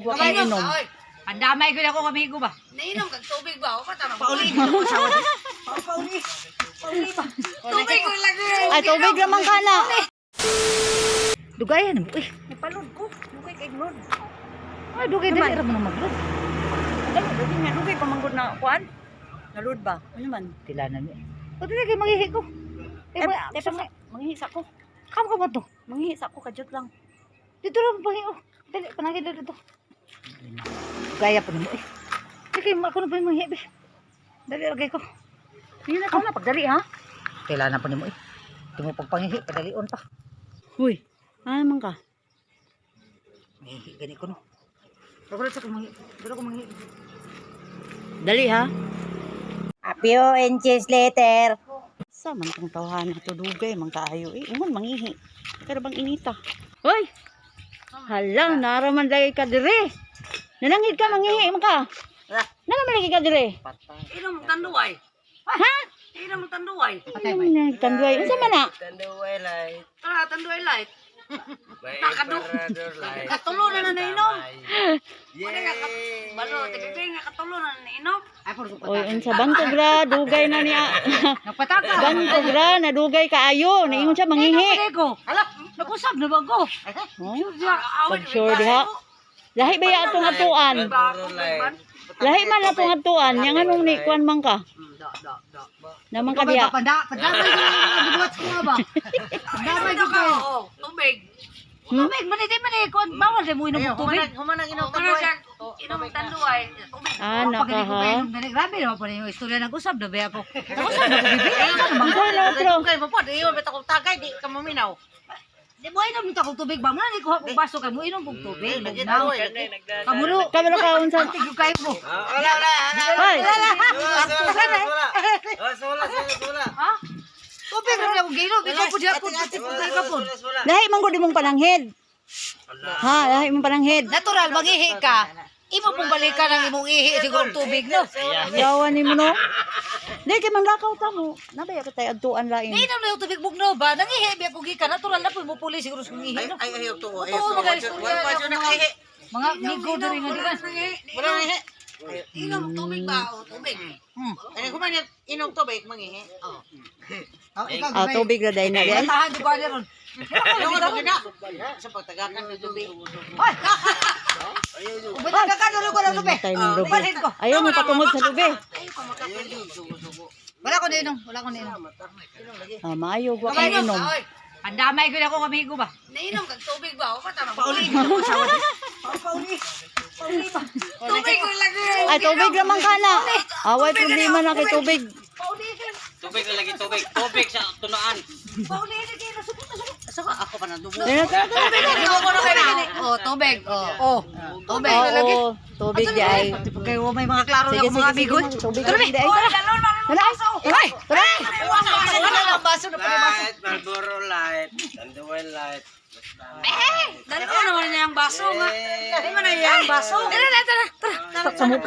Wa kay inom. Andamay ko ako kamigo ba? Nainom kag tubig ba? O pa Pauli ko asawa. Pauli. Pauli ba? Tubig ko lang. Ay, tubig naman ka na. Dugayan mo. Uy, Nipalod ko. Dugay kay load. Ay, dugay dili ra mo na maglod. Dali, dali nga dugay pa manggod na kuan. Nalod ba? Ano man? Tila na ni. O dili kay manghihi ko. Eh, Eh, sa manghihi sa ko. Kam ka ba to? Manghihi sa ko kadyot lang. Dito ra mo oh. Dali panangin dito. Gaya pa nimo eh. Dili kay ako na pa manghihi. Be. Dali ra kay ko. Yun na ka na pagdali ha. Tila na pa nimo eh. Di mo pagpangihi padalion pa. Uy, ano man ka? Manghihi gani ko no. Ako ra sa ko manghihi. Dili ko manghihi. Dali ha. A few inches later. Sa man tong tawhan na to dugay man kaayo eh. Ingon mangihi. Pero bang inita. Hoy. Hala, naraman lagi ka dire. Nananghid ka mangihi man ka. Naraman lagi ka dire. Inom tanduay. Ha? Inom tanduay. Patay ba? Tanduay. Unsa man na? Tara, tanduay light. Nakadu. Katulo na na nainom. Wala nga balo, tigay nga katulo na nainom. Oy, unsa bantog ra dugay na niya. Nagpataka. Bantog ra nadugay kaayo. Naingon siya mangihi. Ko. Hala, nag-usab na ba ko? Oh, pag sure diha. Lahi ba ya atong atuan? Lahi man atong atuan. Yang anong ni kuan man ka? Naman ka diha. Panda, pandamay ko yung gibuhat ko nga ba? Pandamay ko kayo. Oo, tubig. Tubig, man di man eh, kon bawal di mo inom og tubig. Human siya, inom tanduay. Tubig. Ah, naka ha. Grabe naman po na yung istorya nag-usab na ba ako. Nag-usab na ko bibi. Ay, ano man Unsa na otro? Di mo inom nito akong tubig ba? Muna ni kuha kong baso kay mo inom kong tubig. Bugnaw. Kamulo. Kabalo ka unsa? Tigyo kayo mo. Hoy. Tubig ra akong giinom. Ikaw po diha po ka po. Lahi man gud imong pananghid. Ha, lahi imong pananghid. Natural mangihi ka. Imo pong balikan ang imong ihi siguro og tubig no. Yawan nimo no. Di kay manlakaw ta mo. Nabaya ka tay adtuan lain. Inom na yung tubig bugnaw ba? Nangihi biya kung gikan natural na po mo puli siguro sa ihi no. Ay, ay, tuo. Ay, Totoo mga istorya. Mga migo diri nga di ba? Wala na ihi. Inom tubig ba? O, tubig. Ay, kumain inom tubig, mangihi. Ah, tubig ra day na di ay. Tahan di ko ani ron. Ano ka na? Sa pagtagakan ng tubig. Ubatan ka dulo ko ng lubi. Tay ng lubi. Balhin ko. Ayaw mo patungod sa lubi. Wala ko nainom, wala ko nainom. Ah, maayo wa kay inom. Andamay ko ako kamigo ba? Nainom kag tubig ba? O pa Pauli ko asawa. Pauli. Pauli ba? Tubig ko lang. Ay, tubig raman ka na. Away problema na kay tubig. Tubig na lagi tubig. Tubig sa tunaan. Pauli ni kay nasubot na subot. Saka ako pa na dugo. Dili tara tara. Oh, tubig. Oh. Oh. Tubig. Oo, tubig di ay. Kayo may mga klaro na Sige, ako mga sige, sige. amigo. Tubig di ay. Tara. Tara. Ay, tara. Wala lang baso na pala baso. Light, Marlboro light, Tanduay light. Dalo naman niya ang baso nga. Di man na niya ang baso. Tara, tara, tara. Sa mukha.